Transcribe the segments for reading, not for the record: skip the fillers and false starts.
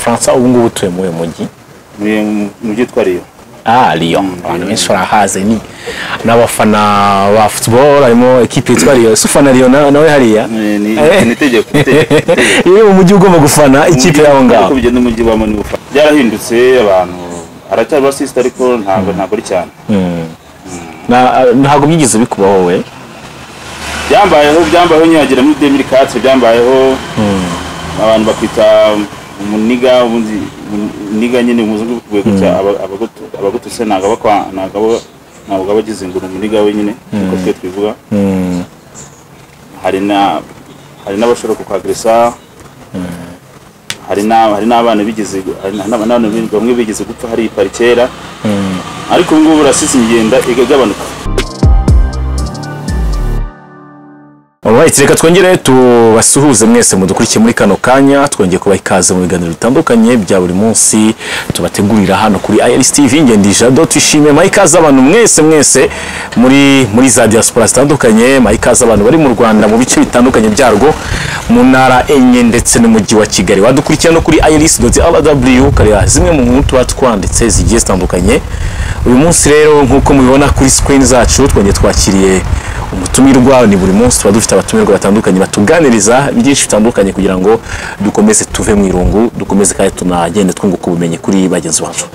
Bufaransa ubu ngubu utuye muri uyu mujyi? Mu mujyi witwa Lyon. Ah, Lyon. Abantu benshi barahazi, ni n'abafana ba football, harimo ekipe yitwa Lyon. Ese ufana Lyon nawe hariya? Ni itegeko, itegeko, itegeko. Iyo uri mu mujyi ugomba gufana ikipe y'aho ngaho. Uko bigenda, umujyi ubamo ni ufana. Byarahindutse, abantu haracyari raciste, ariko ntabwo ari cyane. Ntabwo byigeze bikubaho we? Byambayeho nkihagera muri 2004, byambayeho. Abantu bakwita umunigga, ubundi nigga nyine umuzungu bikuye gutya, abagutuse ntabwo aba agize ngo ni umunigga wenyine, niko twe twivuga. Hari n'abashobora kukwagresa, hari n'abana bigeze, hari n'abana bamwe bigeze gupfa hari ipari kera, ariko ubu ngubu racisme igenda igabanuka. Alright, reka twongere tubasuhuze mwese mudukurikiye muri kano kanya. Twongeye kubaha ikaze mu biganiro bitandukanye bya buri munsi tubategurira hano kuri IRIS TV. Ngendi Jado twishimiye maha ikaze abantu mwese mwese muri za diaspora zitandukanye, maha ikaze abantu bari mu Rwanda mu bice bitandukanye byarwo, mu ntara enye ndetse n'umujyi wa Kigali. Wadukurikira no kuri iris.rw, ukareba zimwe mu nkuru tuba twanditse zigiye zitandukanye. Uyu munsi rero, nk'uko mubibona kuri screen zacu, twongeye twakiriye umutumirwa. Ni buri munsi tuba dufite abatumirwa batandukanye batuganiriza byinshi bitandukanye kugira ngo dukomeze tuve mu irungu, dukomeze kandi tunagende twunguka ubumenyi kuri bagenzi bacu.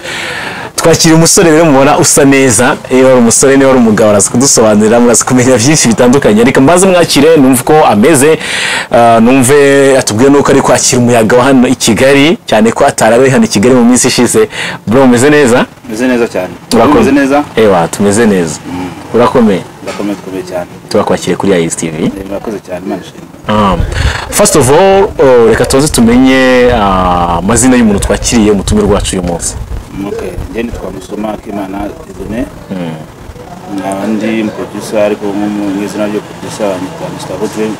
Twakiriye umusore rero mubona usa neza. Niba ari umusore, niba ari umugabo, araza kudusobanurira, muraza kumenya byinshi bitandukanye. Reka mbaze mwakire, numve uko ameze, numve atubwiye nuko ari kwakira umuyaga wa hano i Kigali, cyane ko atari hano i Kigali mu minsi ishize. Bro, umeze neza? Meze neza cyane. Urakomeye? Meze neza. Ewa, tumeze neza. Urakomeye? Ndakomeye, twkomeye cyane. Turakwakiriye kuri IS TV. Murakoze cyane, Imana ishimwe. First of all, oh, reka tuze tumenye amazina y'umuntu twakiriye, umutumirwa wacu uyu munsi. Okay, njye nitwa Musoma Akimana Dieudonné, nkaba ndi producer, ariko nko mu izina ryo producer banyita Mr. Godwin.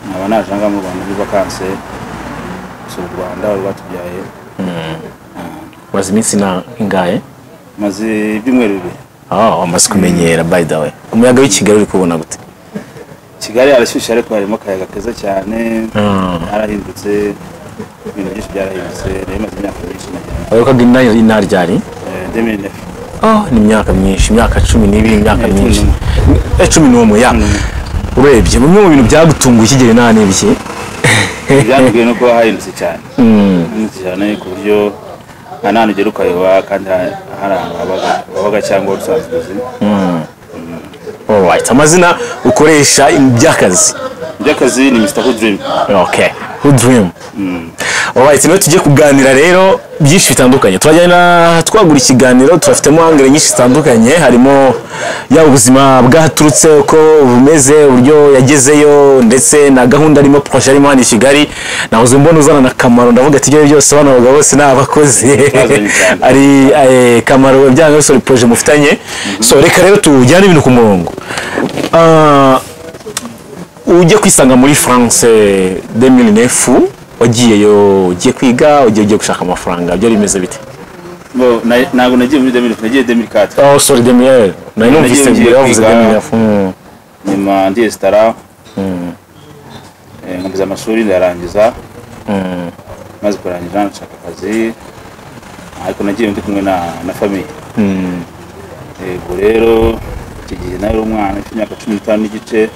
Nkaba naje aha ngaha mu Rwanda muri vacances gusura u Rwanda rwatubyaye. Umaze iminsi na ingahe? Maze ibyumweru 2. Ah, wamaze kumenyera. By the way, umuyaga w'i Kigali uri kubona gute? Kigali harashyushye, ariko harimo akayaga keza cyane. Harahindutse, ibintu byinshi byarahindutse. Nari maze imyaka myinshi nagera. Waherukaga inaha ryari? 2009. Oh, ni imyaka myinshi, imyaka 12, imyaka Eh, myinshi. 11. 11 ya. 11. Urebye bimwe mu bintu byagutunguye ukigera inaha ni ibiki? Byatubwiye nuko hahindutse cyane, hahindutse cyane ku buryo nta n'ahantu ugera ukayoba kandi hari ahantu wabaga cyangwa wari usanzwe uzi. Alright, amazina ukoresha by'akazi? By'akazi ni Mr. Who Dream. Okay, Who Dream. Alright, niwe tugiye kuganira rero byinshi bitandukanye. Turagenda twagura ikiganiro, turafitemo angle nyinshi zitandukanye, harimo yaba ubuzima bwaturutse uko bumeze, uburyo yagezeyo, ndetse na gahunda arimo, projet arimo hano i Kigali. Nahoze mbona uzana na Kamaro, ndavuga ati ibyo byose bano bagabo bose ni abakozi. Twazanye cyane. Ari Kamaro byanga byose projet mufitanye. So reka rero tujyane ibintu ku murongo. Ah, ujya kwisanga muri France 2009, wagiyeyo ugiye kwiga, ugiye gushaka amafaranga, byari bimeze bite? Bo, ntabwo nagiye muri 2009, nagiye 2004. Oh, sorry, 2000 nari numvise Nagiye mbere bavuze kwiga. 2009. Nyuma ndiyesitara, nkomeza amashuri ndayarangiza. Maze kurangiza nshaka akazi, ariko nagiye ndi kumwe na famille. Yego, rero icyo gihe nari umwana ufite imyaka 15 n'igice,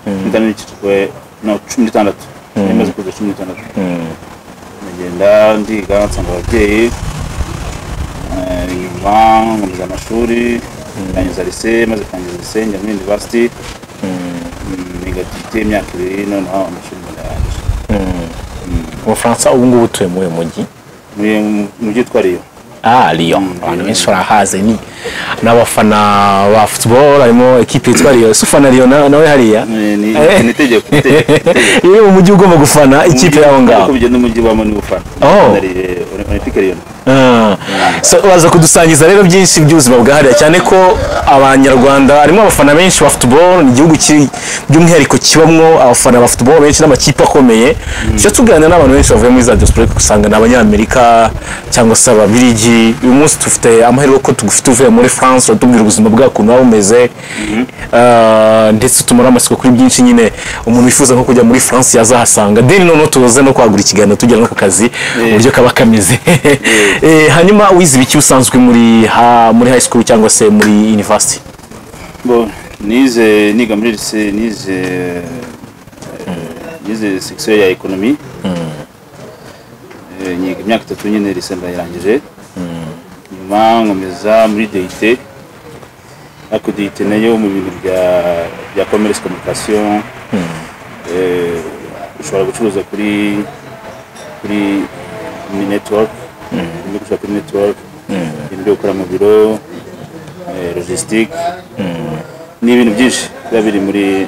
15 n'igice no 16, nari maze kuzuza 16. Ndagenda ndiga, nsanga ababyeyi. Nyuma nkomeza amashuri, ndangiza lycée. Maze kurangiza lycée njya muri university. Niga mfite imyaka 2, noneho amashuri ndayarangije. Mu Bufaransa ubu ngubu utuye muri uyu mujyi? Mu mujyi witwa Lyon. Ah, Lyon. Abantu benshi barahazi, ni n'abafana ba football, harimo ekipe yitwa Lyon. Ese ufana Lyon nawe hariya? Ni itegeko, itegeko, itegeko. Iyo uri mu mujyi ugomba gufana ikipe y'aho ngaho. Uko bigenda, umujyi ubamo ni ufana. Oh. Olympique Lyon. So, baza kudusangiza rero byinshi by'ubuzima bwa hariya, cyane ko Abanyarwanda harimo abafana benshi ba football. Ni igihugu by'umwihariko kibamwo abafana ba football benshi n'amakipe akomeye. Tujya tuganira n'abantu benshi bavuye muri za diaspora, usanga ni Abanyamerika cyangwa se Ababiligi. Uyu munsi dufite amahirwe ko tugufite uvuye muri France, uratubwira ubuzima bwawe ukuntu buba bumeze. Ndetse tumara amatsiko kuri byinshi nyine umuntu wifuza nko kujya muri France yazahasanga. Then noneho tuze no kwagura ikiganiro tugera no ku kazi, uburyo kaba kameze. Hanyuma wize ibiki usanzwe muri high school cyangwa se muri university? Bon, nize, niga muri lycée, nize section ya économie. Niga imyaka 3 nyine, lycée ndayirangije. Nyuma nkomeza muri DUT, ariko DUT nayo mu bintu bya commerce communication. Ushobora gucuruza kuri network, ibintu gucuruza kuri network, ibintu byo gukora mu biro, logistique, ni ibintu byinshi biba biri muri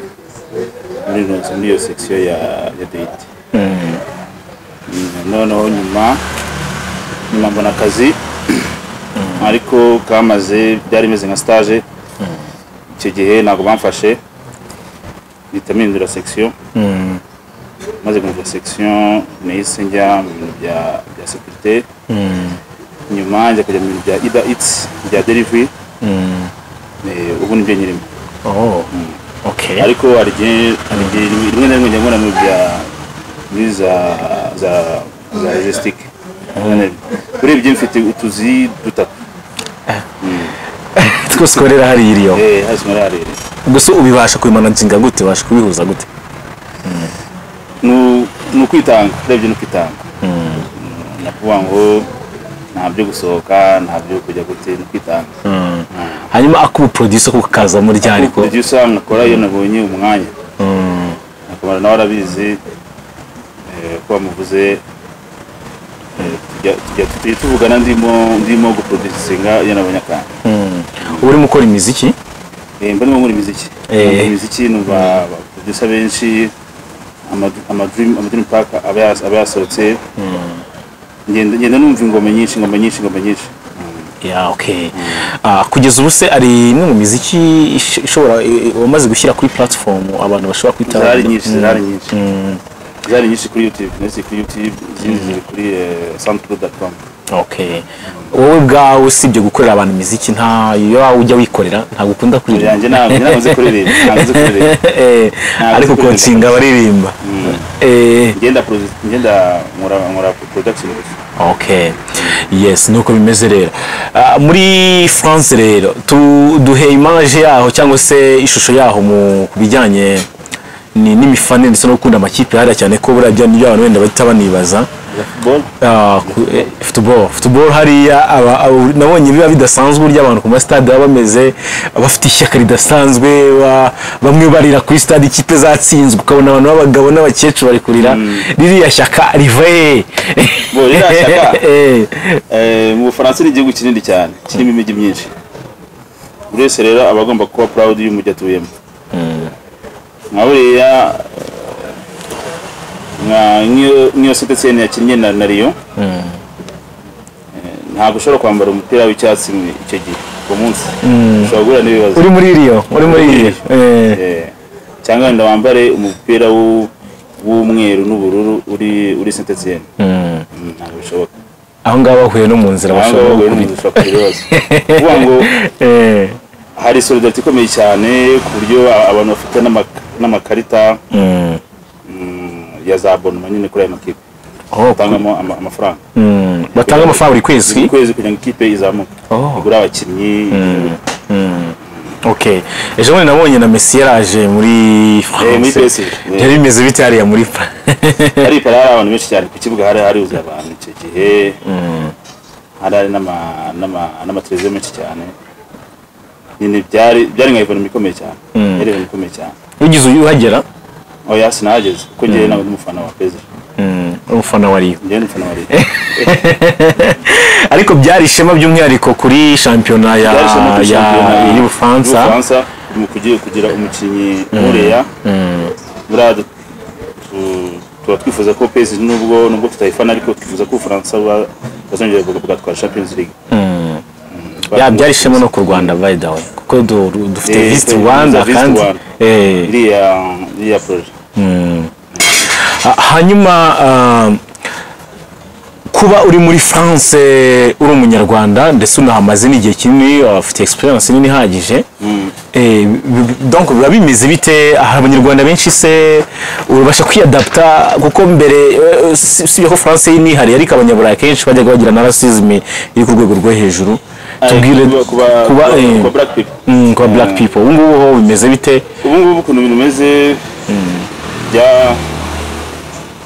iyo section ya DUT. Noneho nyuma mbona akazi, ariko kamaze byari bimeze nka stage. Icyo gihe ntabwo bamfashe, mpita mpindura section. Maze guhindura section, nahise njya mu bintu bya sécurité. Nyuma njya kujya mu bintu bya Uber Eats, bya delivery. Ubu nibyo nyirimo. Oh, okay. Ariko hari igihe rimwe na rimwe njya nkora mu bya muri za logistique. Rimwe na rimwe. Urebye mfite utuzi dutatu. Twose ukorera hariya iriyo? Eh, hasi muri harere. Gusa ubibasha kubimanaginga gute? Ubasha kubihuza gute? Ni ukwitanga, urebye ni ukwitanga. Ni ukuvuga ngo nta byo gusohoka, nta byo kujya gute, ni ukwitanga. Hanyuma akubu producer kuko kazamo ryari ko? Producer nkakora iyo nabonye umwanya. Akamara nawe arabizi, ko bamuvuze, tujya tuvugana, ndimo guproducinga iyo nabonye akanya. Uba urimo ukora imiziki? Mba ndimo nkora imiziki. Numva imiziki, numva abaproducer benshi, ama dream pack aba yasohotse, ngenda numva ingoma nyinshi, ingoma nyinshi, ingoma nyinshi. Yeah, okay. Kugeza ubu se ari imwe mu miziki ishobora wamaze gushyira kuri platform abantu bashobora kwita? Zirahari nyinshi, zirahari nyinshi, zirahari nyinshi kuri YouTube, ndetse kuri YouTube izindi ziri kuri soundcloud.com. Okay, wowe ubwawe usibye gukorera abantu imiziki, nta iyo waba ujya wikorera? Ntabwo ukunda kuririmba? Yanjye ntabwo nzi kuririmba, ntabwo nzi kuririmba. Ntabwo ariko nzi kuririmba. Ukocinga abaririmba. Ngenda nkora production gusa. Okay, yes, nuko bimeze rero. Muri France rero, duhe image yaho cyangwa se ishusho yaho mu ku bijyanye n'imifanire ndetse no gukunda amakipe hariya, cyane ko buriya bya nibyo abantu wenda bahita banibaza. Ya football? Football hariya nabonye biba bidasanzwe, uburyo abantu ku masitade baba bameze, bafite ishyaka ridasanzwe, bamwe barira kuri stade ikipe zatsinzwe, ukabona abantu b'abagabo n'abakecuru bari kurira. Ririya shyaka riva he? Bo, ririya shyaka, mu Bufaransa ni igihugu kinini cyane kirimo imijyi myinshi. Buri wese rero aba agomba kuba proud y'umujyi atuyemo. Nka buriya nk'iyo Saint-Etienne yakinnye na Lyon, ntabwo ushobora kwambara umupira w'icyatsi icyo gihe, uwo munsi ushobora guhura n'ibibazo. Uri muri Lyon, uri muri Lyon. Cyangwa wenda wambare umupira w'umweru n'ubururu uri Saint-Etienne. Ntabwo bishoboka. Aho ngaho bahuye no mu nzira Aho ngaho bashobora bahuye gukubita. n'umuntu ushobora kugira ibibazo. Kuvuga ngo hari solidarité ikomeye cyane ku buryo abantu bafite n'amakarita ya za abonnement nyine kuri ayo makipe. Oh, batangamo amafaranga. Batanga amafaranga buri kwezi? Buri kwezi kugira ngo ikipe izamuke, Oh. igure abakinnyi. Okay, ejo bundi nabonye na Messi yaraje muri Muri France. PSG. Byari bimeze bite hariya muri Hari hari abantu benshi cyane ku kibuga, hari huzuye abantu icyo gihe, hari n'amateleviziyo menshi cyane nyine. Byari nka événement ikomeye cyane, yari événement ikomeye cyane. Wigeze uhagera? Oya, sinahageze kuko njyewe ntabwo ndi umufana wa PSG. Umufana wa Lyon? Njyewe ndi umufana wa Lyon. Ariko byari ishema by'umwihariko kuri shampiyona ya Byari ishema kuri ya shampiyona y'Ubufaransa. y'Ubufaransa mu kugira umukinnyi nk'uriya. Buriya Tuba twifuza ko PSG, nubwo tutayifana, ariko twifuza ko Ubufaransa bazongera bugatwara Champions League. Ya, byari ishema no ku Rwanda, by the way, kuko dufite Visit Rwanda. Visit Kandi Rwanda. Iriya projet. Hanyuma kuba uri muri France uri umunyarwanda, ndetse unahamaze n'igihe kinini, ufite experience nini ihagije. Donc biba bimeze bite aha? Abanyarwanda benshi se urabasha kwiyadapta? Kuko mbere usibye ko France yinihariye, ariko abanyaburayi kenshi bajyaga bagira na racism iri ku rwego rwo hejuru. Tubwire. Kuba kuba black people. Kuba black people, ubu ngubu ho bimeze bite? Ubu ngubu ukuntu ibintu bimeze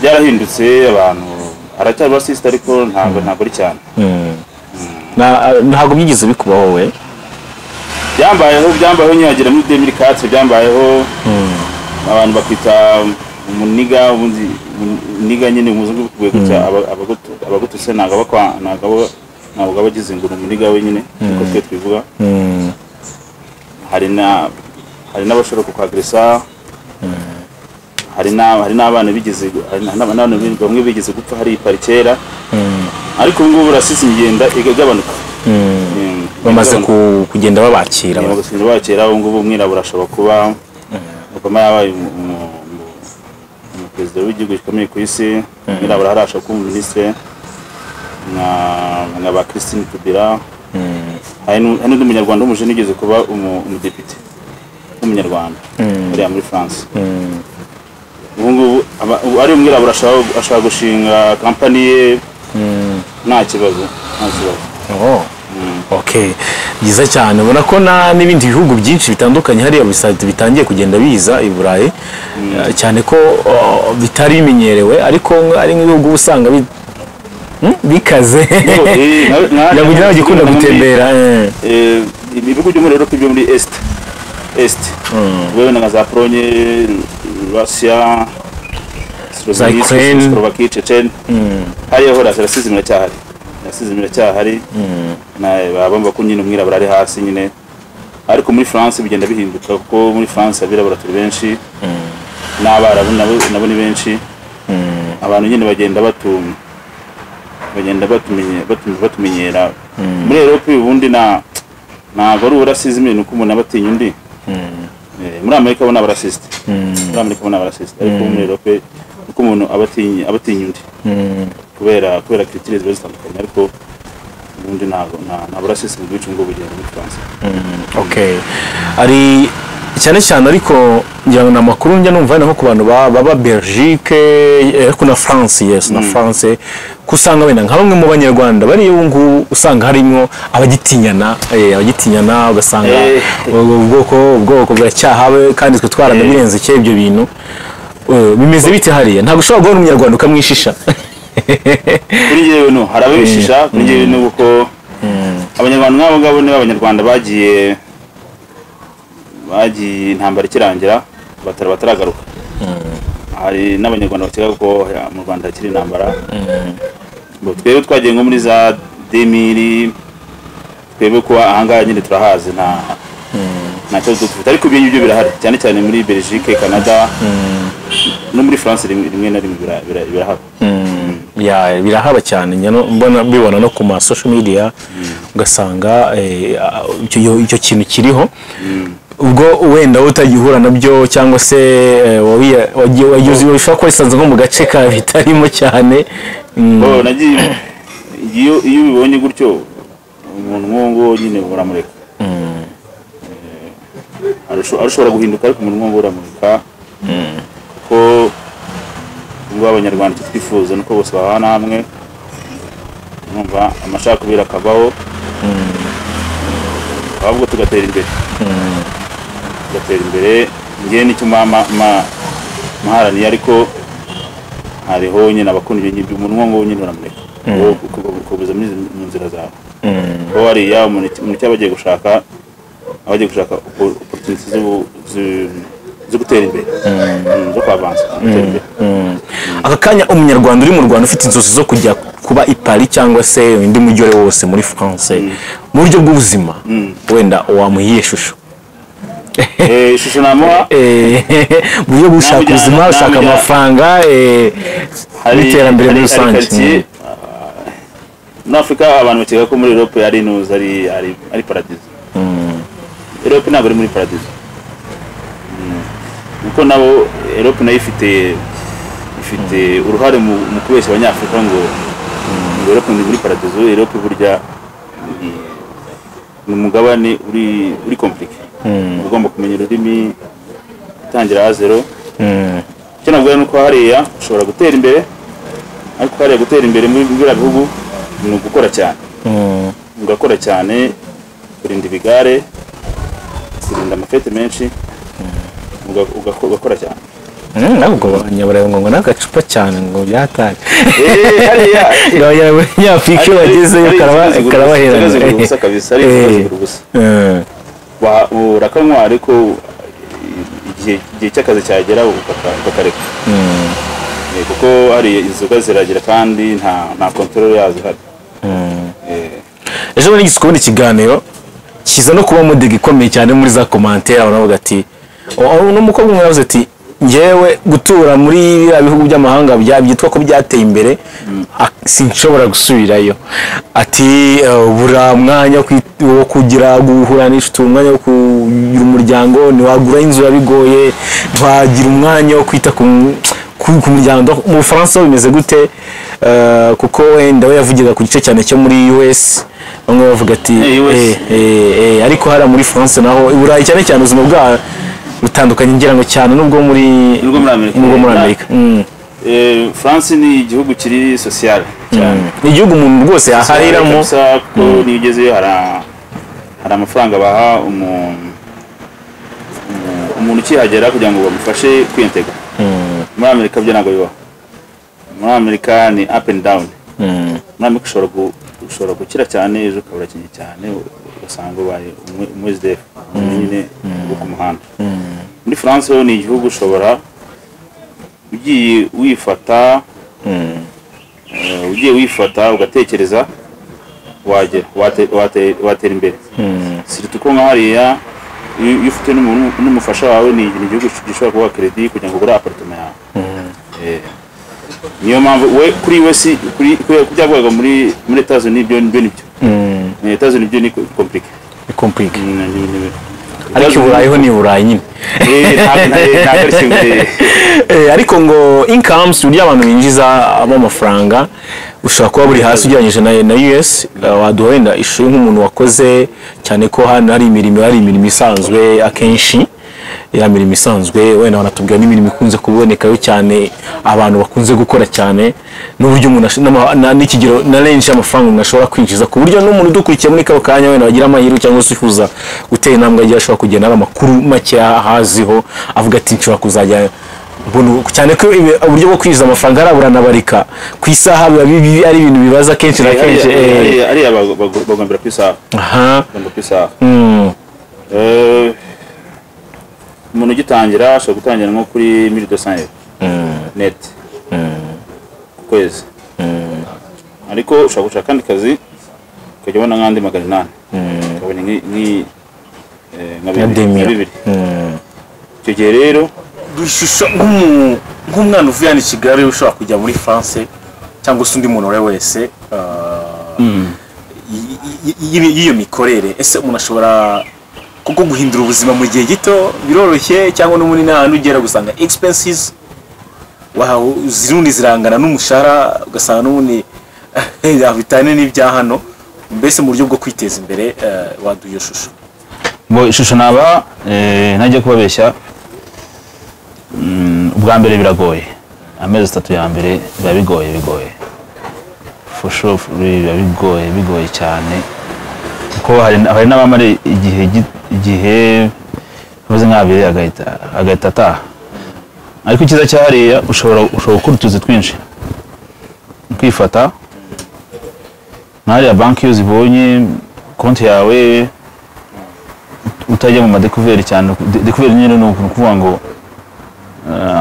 byarahindutse. Abantu haracyari racist, ariko ntabwo ari cyane. Ntabwo byigeze bikubaho we? Byambayeho nkihagera muri 2004. Byambayeho, abantu bakwita umunigga. Ubundi nigga nyine, umuzungu bikuye gutya, abagutuse ntabwo aba agize ngo ni umunigga wenyine, niko twe twivuga. Hari n'abashobora kukwagresa, hari n'abana bigeze, hari n'abana bamwe bigeze gupfa hari i Paris kera, ariko ubu ngubu racism igenda igabanuka. Bamaze igabanuka. Kugenda babakira. Bamaze bakira. Ubu ngubu umwirabura ashobora kuba, Obama yabaye umuperezida w'igihugu gikomeye ku isi, umwirabura hari ashobora kuba umuminisitiri nka ba Christine Taubira. Hari n'undi munyarwanda w'umujene ugeze kuba umudepite w'umunyarwanda hariya muri France. Ubu ngubu ubu ari umwirabura ashobora gushinga kampani ye, nta kibazo, nta kibazo. Oh. Okay, byiza cyane. Ubona ko na n'ibindi bihugu byinshi bitandukanye hariya bitangiye kugenda biza i Burayi. Cyane ko bitari bimenyerewe, ariko ari nk'ibihugu uba usanga bikaze. Ntabwo nawe gikunda gutembera. Ibihugu byo muri Europe byo muri Est, wewe na za Pologne, Russia, Slovenia, Ukraine. Slovakia, Chechen, hariya ho racism iracyahari, racism iracyahari. Na baba bumva ko nyine umwirabura ari hasi nyine, ariko muri France bigenda bihinduka, kuko muri France abirabura turi benshi n'abarabu nabo ni benshi. Abantu nyine bagenda batumenyera muri Europe. Ubundi na ntabwo ari uburacism, ni uko umuntu aba atinya undi. Muri Amerika bo ni abaraciste, muri Amerika bo ni abaraciste, ariko muri Europe ni uko umuntu aba atinya undi kubera culture ziba zitandukanye, ariko ubundi ntabwo nta buracism bwinshi ngo bugenda muri France. Okay, ari cyane cyane, ariko ngira ngo ni amakuru njya numva wenda nko ku bantu baba Belgique, ariko na France, yes, na France, ko usanga wenda nka bamwe mu banyarwanda bari ubu ngubu usanga harimo abagitinyana, abagitinyana, ugasanga ubwoko buracyahawe, kandi twe twaranabirenze kera ibyo bintu. Bimeze bite hariya? Ntabwo ushobora guhora umunyarwanda ukamwishisha? Kuri njyewe no hari ababishisha. Kuri njyewe ni uko abanyarwanda nk'abo ngabo nibo abanyarwanda bagiye intambara ikirangira, bataragaruka. Hari n'abanyarwanda bakeka ko mu Rwanda hakiri intambara. Ngo twebwe twagiye nko muri za 2000, twebwe kuba ahangaha nyine turahazi, nta kibazo dufite, ariko ibyo ngibyo birahari cyane cyane muri Belgique, Canada no muri France, rimwe na rimwe birahaba. Ya, birahaba cyane. Njya mbona mbibona no ku ma social media, ugasanga icyo kintu kiriho. Ubwo wenda wowe utagihura nabyo, cyangwa se wagiye ushobora kuba wisanze nko mu gace ka bitarimo cyane. Bo nagiye, iyo ubibonye gutyo umuntu nk'uwo nguwo nyine uramureka. Arashobora guhinduka, ariko umuntu nk'uwo nguwo uramureka, kuko ubwo abanyarwanda icyo twifuza nuko bose babana hamwe, numva amacakubiri akavaho, ahubwo tugatera imbere, tugatera imbere. Njye nicyo mpaharaniye, ariko hariho nyine abakunda ibyo ngibyo. Umuntu nk'uwo nguwo nyine uramureka. Wowe ukomeza mu nzira zawe, kuko hariya umuntu icyo aba agiye gushaka, aba agiye gushaka opportunity zo gutera imbere, zo kwavansa, gutera imbere. Aka kanya umunyarwanda uri mu Rwanda ufite inzozi zo kujya kuba i Paris cyangwa se undi mujyi uwo ari wo wose muri France mu buryo bw'ubuzima, wenda wamuha iyihe shusho? Ishusho namuha Mu buryo bwo gushaka ubuzima, ushaka amafaranga n'iterambere muri rusange. Quartier, muri Afurika abantu bakeka ko muri Europe ari inuza, ari paradizo. Europe ntabwo ari muri paradizo, kuko nabo Europe nayo ifite uruhare mu kubeshya Abanyafurika ngo Europe ni muri paradizo. Europe burya ni umugabane uri compliqué. Ugomba kumenya ururimi, gutangira à zéro. Icyo navuga ni uko hariya ushobora gutera imbere, ariko hariya gutera imbere muri biriya bihugu ni ugukora cyane, ugakora cyane, kurinda ibigare, kurinda amafete menshi, ugakora cyane. Ntabwo Abanyaburayi ngo n'agacupa cyane ngo byatari. Hariya Ngo Abanyafurika iyo bagezeyo karabaherana. Inzoga zigura ubusa kabisa, ari inzoga zigura ubusa. Urakanywa, ariko igihe cy'akazi cyagera ukakareka. Kuko hari inzoga ziragira kandi nta contrôle yazo ihari. Ejo bundi nigeze kubona ikiganiro kiza no kuba mudega ikomeye cyane muri za commentaires. Abantu bavuga ati, uno mukobwa umwe yavuze ati: "Njyewe gutura muri biriya bihugu by'amahanga byitwa ko byateye imbere, sinshobora gusubirayo." Ati bura mwanya wo kugira guhura n'inshuti, umwanya wo kugira umuryango, ntiwagura inzu bigoye, ntiwagira umwanya wo kwita ku muryango. Mu Bufaransa ho bimeze gute? Kuko wenda we yavugiga ku gice cyane cyo muri US, bamwe bavuga ati US. Ariko hariya muri France naho i Burayi cyane cyane ubuzima bwa butandukanye ngira ngo cyane nubwo muri Nubwo muri Amerika. Nubwo muri Amerika. France ni igihugu kiri social cyane. Ni igihugu umuntu rwose yahariramo. Kabisa, kuko niyo ugezeyo hari amafaranga baha umuntu ukihagera kugira ngo bamufashe kwiyintega. Muri Amerika byo ntabwo bibaho. Muri Amerika ni up and down. Muri Amerika ushobora gukira cyane, ejo ukaba urakenye cyane, ugasanga ubaye umu SDF nyine wo ku muhanda. Muri France ho ni igihugu ushobora ugiye wifata, ugiye wifata ugatekereza, wagera watera imbere, surtout ko nka hariya iyo ufite n'umufasha wawe, ni igihugu gishobora kuguha crédit kugira ngo ugure appartement yawe. Niyo mpamvu we kuri we si kuri byavugaga muri Etats-Unis, byo nibyo. Etats-Unis byo ni compliqué. Ni compliqué. Ni Ariko i Burayi ho ni i Burayi nyine. Ntabwo ari kimwe. Ariko ngo incomes, uburyo abantu binjiza amafaranga, ushobora kuba buri hasi ugereranyije na US. Waduha wenda ishuri nk'umuntu wakoze cyane, ko hano hari imirimo isanzwe akenshi, ya mirimo isanzwe, wenda wanatubwira n'imirimo ikunze kubonekayo cyane, abantu bakunze gukora cyane, n'uburyo umuntu n'ikigero na range y'amafaranga umuntu ashobora kwinjiza, ku buryo n'umuntu udukurikiye muri kano kanya wenda wagira amahirwe cyangwa se wifuza gutera intambwe agiye ashobora kugenda hari amakuru make ahaziho, avuga ati nshobora kuzajya mbona cyane ko uburyo bwo kwinjiza amafaranga harabura ku isaha, biba ari ibintu bibaza kenshi na kenshi. Ariya bagombera ku isaha. Bagomba ku isaha. Umuntu ugitangira ashobora gutangira nko kuri 1200 euro net ku kwezi, ariko ushobora gushaka akandi kazi ukajya ubona nk'andi 800, ukabona nka nka bibiri, demira. Nka bibiri. Icyo gihe rero Ishusho nk'umwana uvuye hano i Kigali ushobora kujya muri France cyangwa se undi muntu uwo ari we wese, y'iyo mikorere, ese umuntu ashobora kuko guhindura ubuzima mu gihe gito biroroshye, cyangwa n'ubundi nta hantu ugera gusanga expenses wawe zirundi zirangana n'umushahara, ugasanga n'ubundi bitane n'ibya hano? Mbese mu buryo bwo kwiteza imbere, waduha iyo shusho? Ngo ishusho naba ntajya kubabeshya, ubwa mbere biragoye, amezi 3 ya mbere biba bigoye for sure, biba bigoye cyane, kuko hari n'abamara igihe bameze nk'abiri agahita ataha. Ariko icyiza cya hariya, ushobora gukora utuzi twinshi ukifata. Nka hariya banki iyo zibonye konti yawe utajya mu ma découvert cyane, découvert nyine ni ukuvuga ngo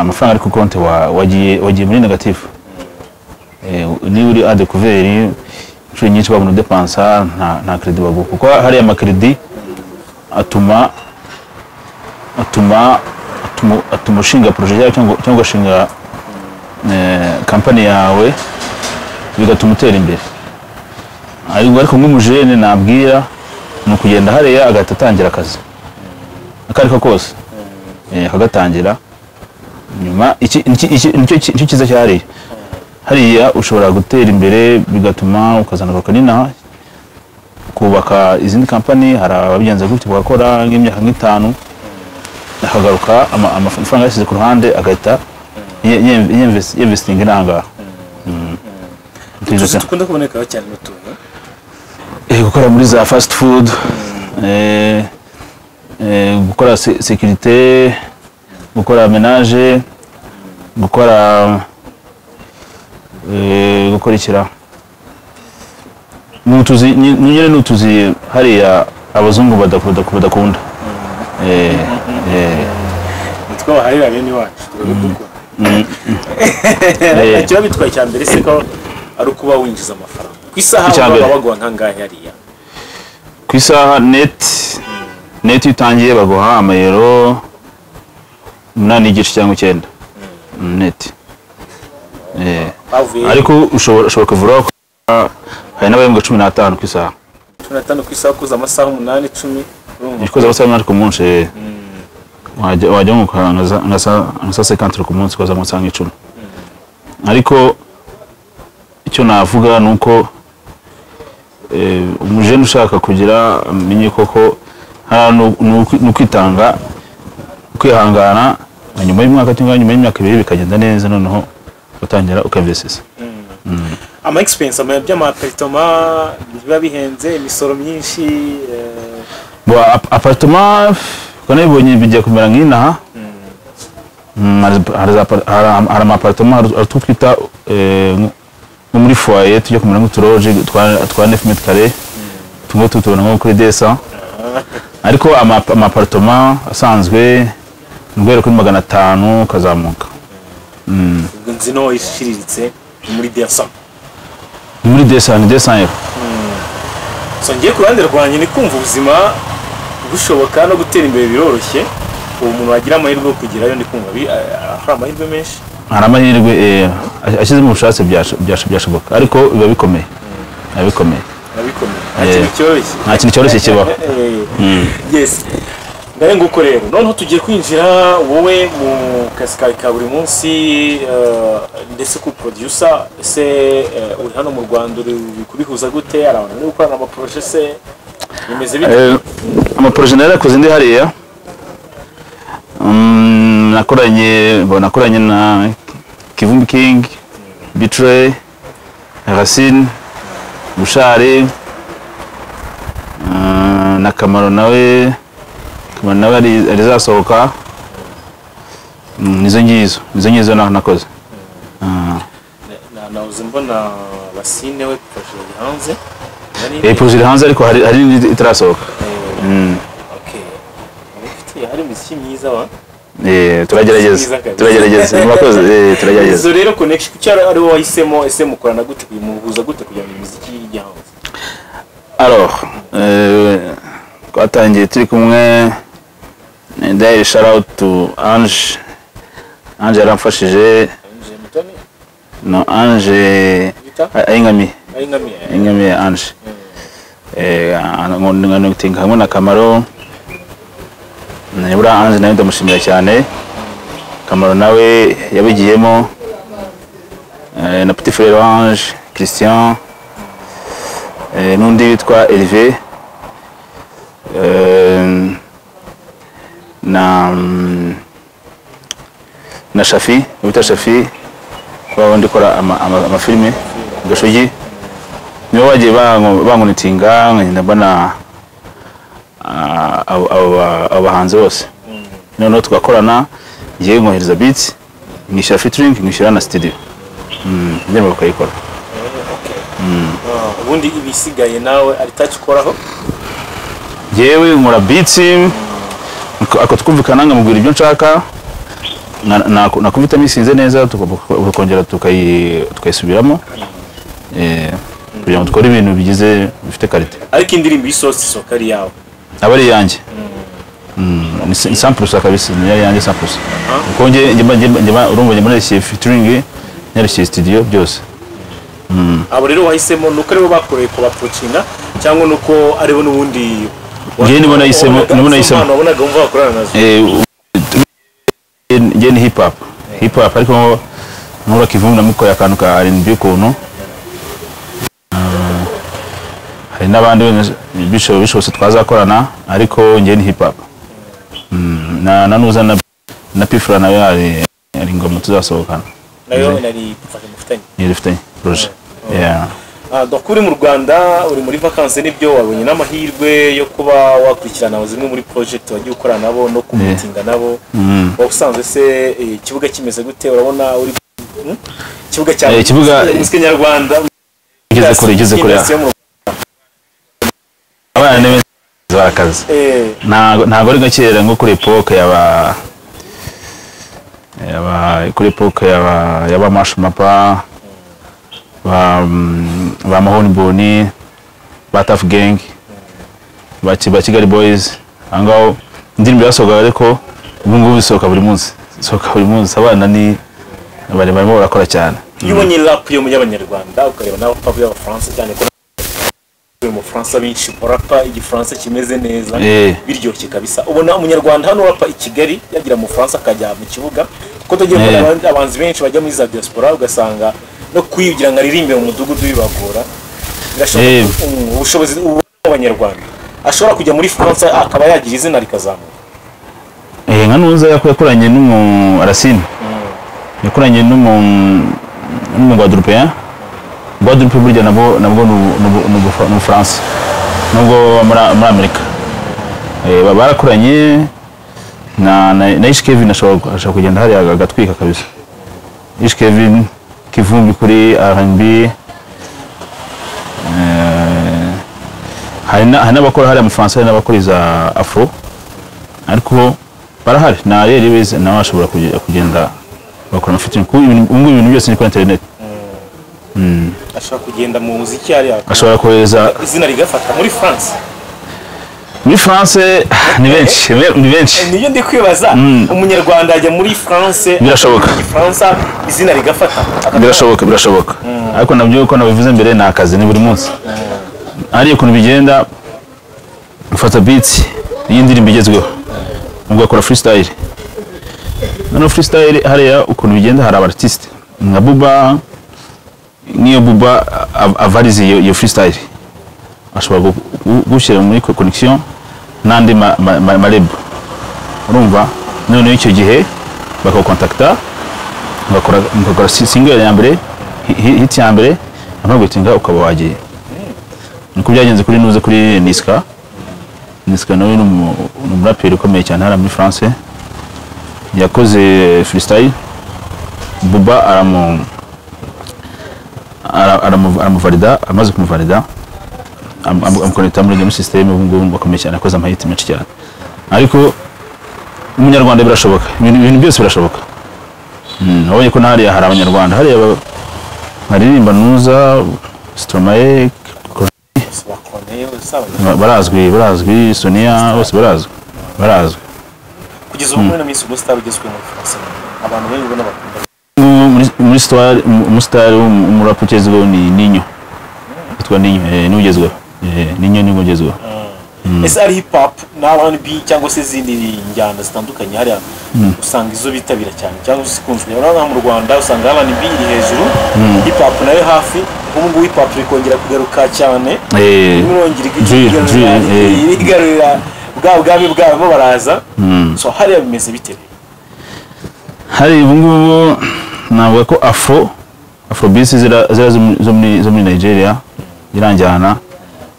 amafaranga ari ku konti wagiye muri négatif. Niba uri à découvert inshuro nyinshi babona udepansa, nta crédit baguha, kuko hariya ama crédit atuma atuma ushinga projet yawe cyangwa ugashinga kampani yawe, bigatuma utera imbere. Ariko nk'umujene nabwira ni ukugenda hariya agahita atangira akazi ako ariko kose, akagatangira. Nyuma nicyo cyiza cyahariya, hariya ushobora gutera imbere bigatuma ukazanagaruka n'inaha kubaka izindi kampani. Hari ababigenza gutyo bagakora nk'imyaka nk'itanu, akagaruka amafaranga yashyize ku ruhande agahita yinvestinga inaha ngaha. Utuzi dukunda kubonekaho cyane n'utuntu gukora muri za fast food, gukora sécurité, gukora ménage, gukora ikira n'utuzi nyine n'utuzi hariya abazungu badakunda. Nitwo baharira bene iwacu dukora. Icyo bitwaye cya mbere se ko ari ukuba winjiza amafaranga ku isaha baba baguha nkangahe hariya? Ku isaha net utangiye baguha amayero 8.5 cyangwa 9 net. Ariko ushobora kuvura hari n'abahembwa 15 ku isaha. 15 ku isaha kuza amasaha 8 10 urumva. Kuza amasaha 8 ku munsi, wajya nka saa 50 ku munsi kuza amasaha 10. Ariko icyo navuga nuko umujene ushaka kugira amenye koko ni ukwitanga, kwihangana, nyuma y'umwaka cyangwa nyuma y'imyaka 2 bikagenda neza, noneho utangira ukinvestisa. Ama expense ama by'ama-appartement biba bihenze, imisoro myinshi. Bo appartement kanabonye bijya kumera nk'inaha. Hari ama-appartement hari twita nko muri foyer tujya kumera nk'uturoje twa 9 mètres carrés, tumwe tutubona nko kuri desa. Ariko ama-appartement asanzwe ni kuri 500 kazamuka. Ubwo nzi no ishiriritse muri desa. Muri desa ni 200 euro. So ngiye ku ruhande rwanjye ni kumva ubuzima bushoboka no gutera imbere biroroshye. Uwo muntu wagira amahirwe yo kugerayo ndi kumva hari amahirwe menshi. Hari amahirwe ashyize mu bushake byashoboka, ariko biba bikomeye. Biba bikomeye. Nta kintu cyoroshye. Nta kintu cyoroshye kibaho. Yes. Ngaye nguko rero noneho tugiye kwinjira wowe mu kazi kawe ka buri munsi, ndetse ku producer ese uri hano mu Rwanda uri kubihuza gute? Hari abantu bari gukorana ama projet se bimeze bite? Ama projet narakoze ndi hariya. Nakoranye na Kivumbi King, Betray, Racine, Bushari, na Kamaro nawe arizasohoka. Nizo ngizo nakoze. Nahoze mbona Basine we projet iri hanze. Projet iri hanze ariko hari n'indi itarasohoka. Okay. Ufite hari imiziki myiza wa? Turagerageza murakoze, turagerageza. Izo rero connection kuki ari wowe wahisemo, ese mukorana gute, muhuza gute kugira ngo imiziki ijye hanze? Alors twatangiye turi kumwe, d'ailleurs shout out to Ange. Ange yaramfashije. Ange Mutoni? No, Ange Ayingamiye Ange. Nganotinga hamwe na Kamaro. Nibura Ange nawe ndamushimira cyane. Kamaro nawe yabigiyemo, na petit frère Ange Christian, n'undi witwa Hervé, na Shafi, wita Shafi wabandi kora amafilme gashogi, nibo bagiye bankunitinga nkagenda mbona abahanzi bose. Noneho tugakorana, ngiye nkohereza beats, nkishyura featuring, nkishyura na studio, indirimbo bakayikora. Ubundi ibisigaye nawe ari touch ukoraho? Yewe nkora beats, ako twumvikana nkamubwira ibyo nshaka, nakubita misinze neza, tukongera tukayisubiramo, kugira ngo dukore ibintu bigize bifite karite. Ariko indirimbo y'isosi isohoka ari yawe? Aba ari iyanjye. Ni 100% kabisa, ni yari yanjye 100%, kuko nge urumva nge muri featuring, nyarishye studio byose. Abo rero wahisemo nuko aribo bakoreye ku baprocinga, cyangwa nuko aribo n'ubundi? Njye nibo nahisemo, nibo nahisemo. Wabonaga wumva wakorana nazo? Nge ni hip hop, hip hop, ariko nkura Kivumbi namukoreye akantu ka R&B ukuntu. Hari n'abandi wenda bishobotse twazakorana, ariko nge ni hip hop. Na nuza na Pifra nawe hari ingoma tuzasohokana. Nayo nari mufitanye? Niyo dufitanye projet, yeah. Donc uri mu Rwanda, uri muri vacances, nibyo, wabonye n'amahirwe yo kuba wakurikirana zimwe muri project wagiye ukorana nabo no kumeetinga nabo. Waba usanzwe se ikibuga kimeze gute? Urabona uri ikibuga cya umuziki nyarwanda Igeze kure, igeze kure. Industry yo mu Abana ni benshi barakaze. Ntago ari nka kera, nko kuri époque yaba kuri époque yaba Mashmapa, ba Mahoni Boni, ba Tuff Gang, ba Kigali Boys. Aho ngaho indirimbo yasohokaga, ariko ubu ngubu isohoka buri munsi, isohoka buri munsi. Abana ni barimo barakora cyane. Iyo ubonye rap yo mu y'abanyarwanda, ukareba n'abapapu y'abafaransa, cyane ko mu Bufaransa benshi barapa igifaransa kimeze neza, biryoshye kabisa, ubona umunyarwanda hano urapa i Kigali yagira mu Bufaransa akajya mu kibuga? Kuko tugiye kubona abahanzi benshi bajya muri za diaspora, ugasanga no kwigira ngo aririmbe mu mudugudu bibagora. Birashoboka ko ubushobozi ubu abanyarwanda ashobora kujya muri France akaba yagira izina rikazamuka? Nka nuza yakoranye n'umu Racine, yakoranye n'umu Guadeloupéen. Guadeloupe burya nabwo ni Ubufaransa nubwo baba muri Amerika. Barakoranye na Ish Kevin, ashobora kugenda hariya agatwika kabisa. Ish Kevin, Kivumbi kuri R&B. Hari n'abakora hariya mu Faransa, hari n'abakora iza afro, ariko barahari. Na Ariel Wayz nawe ashobora kugenda bakora amafeaturing, kuko ubu ngubu ibintu byose ni kuri internet. Ashobora kugenda mu muziki hariya Ashobora kohereza izina rigafata muri France? Muri France ni benshi, ni benshi. Niyo ndi kwibaza, umunyarwanda ajya muri France Birashoboka. igifaransa, izina rigafata? Birashoboka, birashoboka, ariko nabyo uko nabivuze mbere, ni akazi, ni buri munsi. Hariya ukuntu bigenda, ufata beat y'indirimbo igezweho, ugakora freestyle. Noneho freestyle hariya ukuntu bigenda, hari aba artiste nka Buba. Nk'iyo Buba avarize iyo freestyle, ashobora gushyira muri connection n'andi ma label, urumva? Noneho icyo gihe bakagukontakta, mugakora single ya mbere, hit ya mbere, amagutinga ukaba wagiye. Niko byagenze kuri nuze, kuri Niska. Niska nawe ni umuraperi ukomeye cyane hariya muri France. Yakoze freestyle, Buba aramuvalida. Amaze kumuvalida, amukonekita muri system. Ubu ngubu bakomeye cyane, akoze amahiti menshi cyane. Ariko umunyarwanda birashoboka, ibintu byose birashoboka. Wabonye ko n'hariya hari abanyarwanda hariya baririmba, nuza Stromae, barazwi, barazwi, Sonia, bose barazwi, barazwi. Kugeza ubu muri ino minsi, umusitari ugezweho muri France abantu benshi ubona bakunda? Muri star, umusitari w'umurapa ugezweho ni Ninho, yitwa Ninho, niwe ugezweho. Ninho niwe ugezweho. Ese ari hip hop na R&B cyangwa se izindi njyana zitandukanye hariya, usanga izo bitabira cyane cyangwa se zikunzwe? Urabona nka mu Rwanda usanga R&B iri hejuru, hip hop nayo hafi. Ubu ngubu hip hop iri kongera kugaruka cyane, irongera Drill, drill. Irigarurira bwa bwami bwabo, baraza. So hariya bimeze bite rero? Hari ubu ngubu navuga ko afrobeat zira zo muri Nigeria iranjyana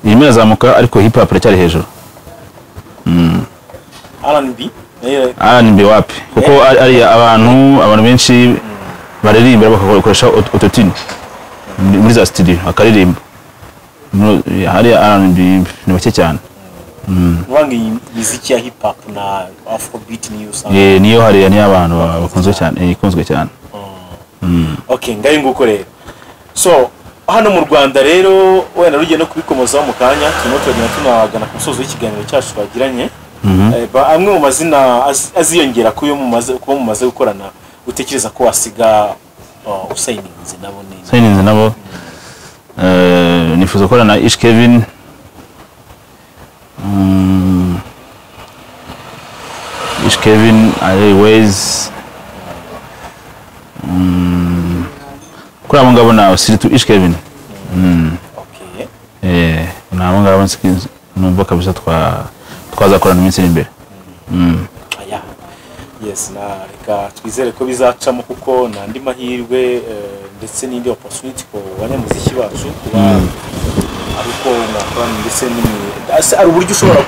irimo irazamuka, ariko hip hop iracyari hejuru. R&B nayo? R&B wapi, kuko ariya abantu benshi baririmba bakakoresha autotune muri za studio akaririmba. Hariya R&B ni bake cyane. Uvanga iyi miziki ya hip hop na afrobeat niyo usanga Niyo hariya niyo abantu bakunzwe cyane, ikunzwe cyane. Okay, ngayo nguko rero. So hano mu Rwanda rero, wenda rugiye no kubikomozaho mu kanya, turimo turagenda tunagana ku musozo w'ikiganiro cyacu twagiranye. Amwe mu mazina aziyongera kuyo mumaze kuba mumaze gukorana, utekereza ko wasiga usayininze nabo ni? Sayininze nabo, nifuza gukorana na Ish Kevin, Ish Kevin, Ari Ways, kuri abo ngabo na surtout Ish Kevin. Okay. Nabo ngabo numva kabisa twazakorana iminsi iri imbere. Aya. Yes, na reka twizere ko bizacamo, kuko n'andi mahirwe ndetse n'indi opportunity ku banyamuziki bacu kuba ari uko mwakorana, ndetse ari uburyo ushobora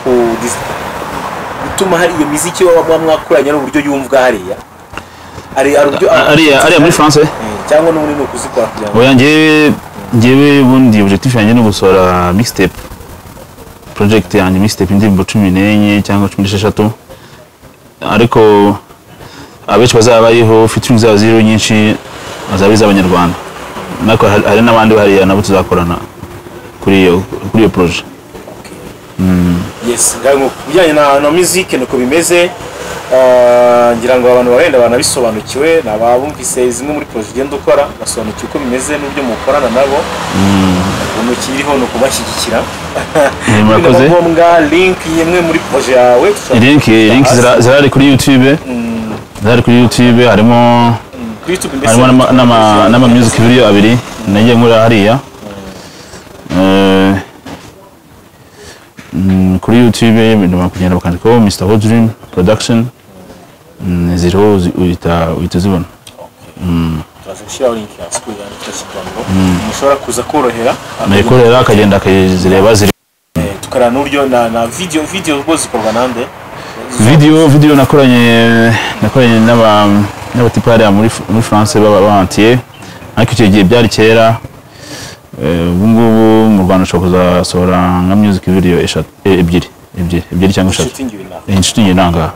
gutuma hari iyo miziki waba mwakoranye, ari uburyo yumvwa hariya, ari uburyo Ariya muri France? Cyangwa n'ubundi ni ukuzikora kugira ngo Oya, njyewe ubundi objectif yanjye ni ugusohora mixtape project yanjye, mixtape indirimbo 14 cyangwa 16, ariko abenshi bazaba bariho featuring zaba ziriho nyinshi azaba iz'abanyarwanda, ariko hari n'abandi hariya nabo tuzakorana kuri iyo projet. Yes, ngaho ku bijyanye na music nuko bimeze. Ngira ngo abantu barenda banabisobanukiwe, nababumvise zimwe muri projet ugenda ukora basobanukiwe uko bimeze n'uburyo mukorana nabo. Ukuntu kiriho ni ukubashyigikira. Murakoze. Ngombwa link yimwe muri projet yawe. Link zirari kuri YouTube. Zirari kuri YouTube, harimo kuri YouTube mbese harimo n'ama music video abiri nagiye nkora hariya. Kuri YouTube ndimo kugenda bakandikaho Mr Holdream Production, ziriho, uhita uzibona. Turaza gushyiraho link ya school yanjye kiganiro mushobora kuza korohera nayikorera akagenda akayizireba ziri. Tukarana n'uburyo na video rwose zikorwa nande? Video nakoranye n'abatipe hariya muri France b'abantiye, ariko icyo gihe byari kera. Ubu ngubu mu Rwanda ushobora kuzasohora nka music video ebyiri cyangwa eshatu. Inshuti nanga.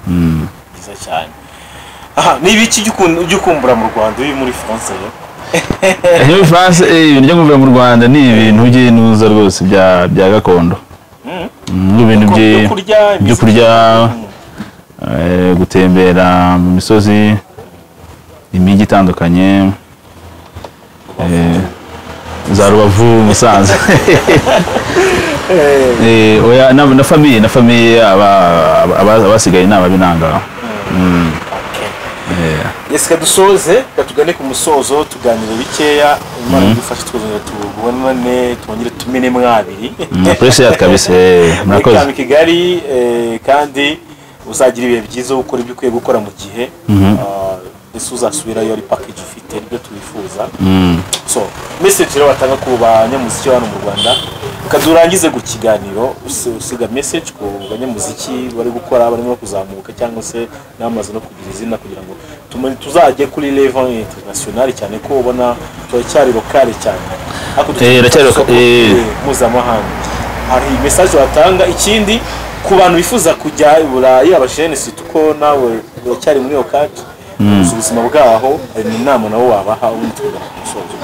Byiza cyane. Aha, ni ibiki ujya ukumbura mu Rwanda uri muri France rero? Muri France ibintu byo kumbura mu Rwanda ni ibintu by'inuza rwose bya gakondo. Ibintu byo kurya, gutembera mu misozi, imijyi itandukanye, za Rubavu, Musanze. Oya, na famille abasigaye n'ababinanga. Yes, kadusoze katugane ku musozo, tuganire bikeya, Imana idufashe twuzongera tubonane, twongere tumene mwabiri. Appreciate kabisa. Murakoze. Muri Kigali, kandi uzagira ibihe byiza ukora ibyo ukwiye gukora mu gihe ese uzasubirayo ari package ufite nibyo tubifuza. So message rero watanga ku banyamuziki hano mu Rwanda, ukadurangize ku kiganiro usiga message ku banyamuziki bari gukora, barimo kuzamuka cyangwa se namaze no kugira izina, kugira ngo tuzajye kuri level international, cyane ko ubona turacyari locale cyane mpuzamahanga. Hari message watanga. Ikindi ku bantu bifuza kujya i Burayi, abajene situko nawe uracyari muri iyo kacu, ubuzima bwaho, hari inama nabo wabaha ubundi tugana ku musozo.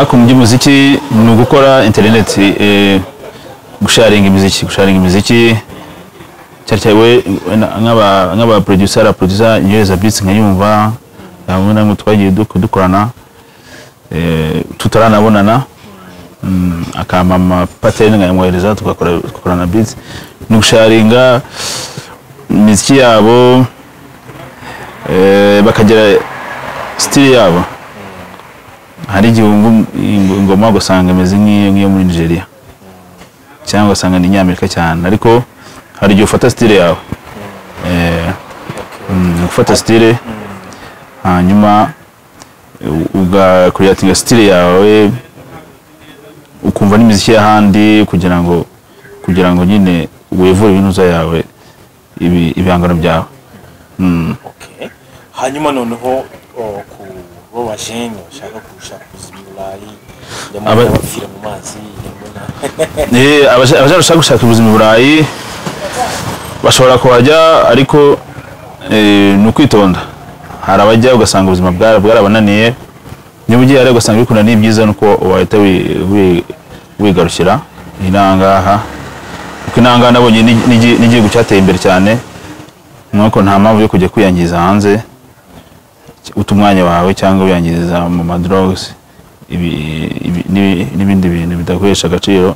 Ku by'umuziki ni ugukora internet, gusharinga imiziki cyane we nk'aba producer nyohereza beats nkayumva, hamwe namwe twagiye dukorana tutaranabonana, akampa ama pattern nkayamwohereza tugakorana beats. Ni ugusharinga imiziki yabo, bakagira style yabo. Hari igihe ingoma ugasanga imeze nk'iyo muri Nigeria cyangwa ugasanga ni Nyamerika cyane, ariko hari igihe ufata style yawe, ufata style hanyuma ugakuriyatinga style yawe, ukumva n'imiziki y'ahandi kugira ngo nyine wevure ibintu yawe, ibihangano byawe. Hanyuma noneho ku bajene bashaka gushaka ubuzima i Burayi, bapfira mu mazi. Abajene bashaka gushaka ubuzima i Burayi bashobora kuhajya, ariko ni ukwitonda. Hari abajya ugasanga ubuzima bwarabananiye, niba ugiye hariya ugasanga bikunaniye, ibyiza ni uko wahita wigarukira inaha ngaha. Kuko inanga nabonye n'igihugu cyateye imbere cyane, nuko nta mpamvu yo kujya kwiyangiza hanze, uta umwanya wawe cyangwa wiyangiriza mu ma drugs, n'ibindi bintu bidakoresha agaciro.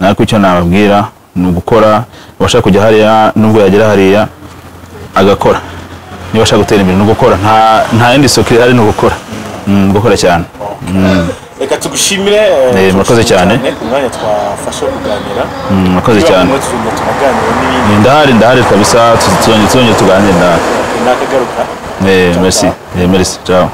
Ariko icyo nababwira ni ugukora. Abashaka kujya hariya, nubwo yagera hariya agakora, niba ashaka gutera imbere ni ugukora, nta yindi soko ihari, ni ugukora. Gukora cyane. Reka tugushimire. Murakoze cyane. Ku mwanya twafashe kuganira. Murakoze cyane. Tuzongera tunaganira n'ibindi. Ndahari, ndahari kabisa, tuzongere tuganire, ndahari. Nakagaruka. Merci. Merci, ciao.